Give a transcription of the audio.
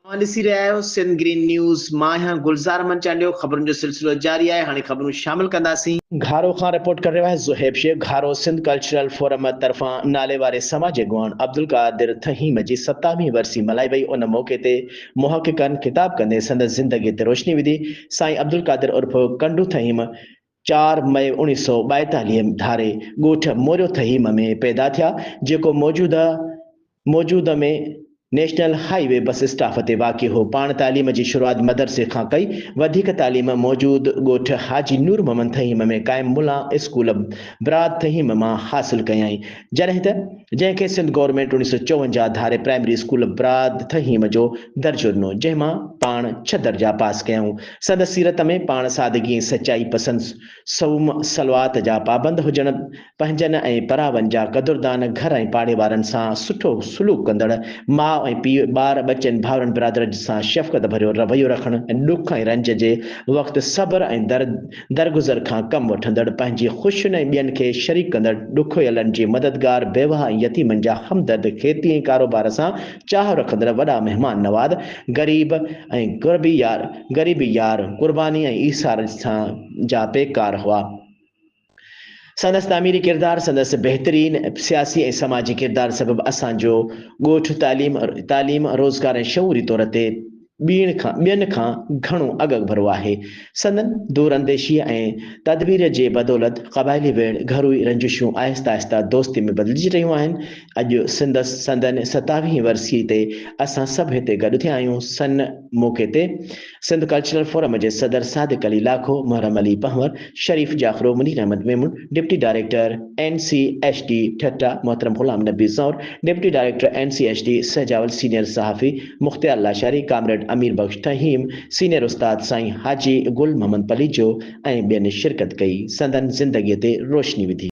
اوهان ڏسي رهيا آهيو سنڌ گرين نيوز، مان آهيان گلزار احمد چانڊيو، خبرن جو سلسلو جاري آهي، هاڻي خبرون شامل ڪنداسين. گهارو کان رپورٽ ڪري رهيو آهي زوهيب شيخ، گهارو سنڌ ڪلچرل فورم طرفان نالي واري سماجي اڳواڻ عبدالقادر ٿهيم جي ستاويهين ورسي ملهائي وئي، ان موقعي تي محققن خطاب ڪندي سندس زندگي تي روشني وڌي، سائين عبدالقادر عرف ڪنڊو ٿهيم چار مئي 1942 ڌاري ڳوٺ موريو ٿهيم ۾ پيدا ٿيا، جيڪو موجوده موجوده ۾ national high V bus stop تي واقع هو. پاڻ تعليم جي شروعات مدرسي کان ڪئي. وڌيڪ تعليم موجود ڳوٺ حاجي نور محمد ٿهيم ۾ قائم ملان اسڪول براد ٿهيم مان حاصل ڪيائين. جڏهن ته جنهن کي سنڌ گورنمينٽ 1954 ڌاري پرائمري اسڪول براد ٿهيم جو درجو ڏنو، جنهن مان پاڻ ڇهه درجا پاس ڪيائون. سندس سيرت ۾ پاڻ سادگي ۽ سچائي پسند صوم صلوات جا پابند هجڻ، پنهنجن ۽ پراون جا قدردان، گهر ۽ پاڙي وارن سان سٺو سلوڪ ڪندڙ، ماء ۽ پيء، ٻار ٻچن، ڀائرن برادرن سان شفقت ڀريو رويو رکڻ ۽ ڏک ۽ رنج جي وقت صبر ۽ درگذر کان ڪم وٺندڙ، پنهنجي خوشين ۽ ٻين کي شريڪ ڪندڙ، ڏکويلن جي مددگار، بيواهه ۽ يتيمن جا همدرد، کيتي ۽ ڪاروبار سان چاهه رکندڙ، وڏا مهمان نواز، غريب ۽ غريبي يار، قرباني ۽ ايثار سان جا پيڪار هئا. سندس تعميري ڪردار، سندس بهترين سياسي ۽ سماجي ڪردار سبب اسان جو ڳوٺ تعليم، تعليم، روزگار ۽ شعوري طور تي ٻيڻ کان ٻين کان گهڻو اڳڀرو آهي. سندن دور انديشيء ۽ تدبير جي بدولت قبائلي ويڙهه، گهرو رنجشون آهستي آهستي دوستي ۾ بدلجي رهيون آهن. اڄ سندس سندن ستاويهين ورسيء تي اسان سڀ هتي گڏ ٿيا آهيون. سن موقعي تي سنڌ ڪلچرل فورم جي صدر Sadiq Ali Lakho, Muharram Ali Panhwar, Sharif Jakhro, Munir Ahmed Memon, deputy director N C H D Thatta محترم Ghulam Nabi Zanwar, deputy director N C H D Sujawal senior صحافي مختيار Lashari, comrade Amir Bakhsh Thaheem, senior استاد سائين حاجي گل محمد پليجو ۽ ٻين شرڪت ڪئي سندن زندگي تي روشني وڌي.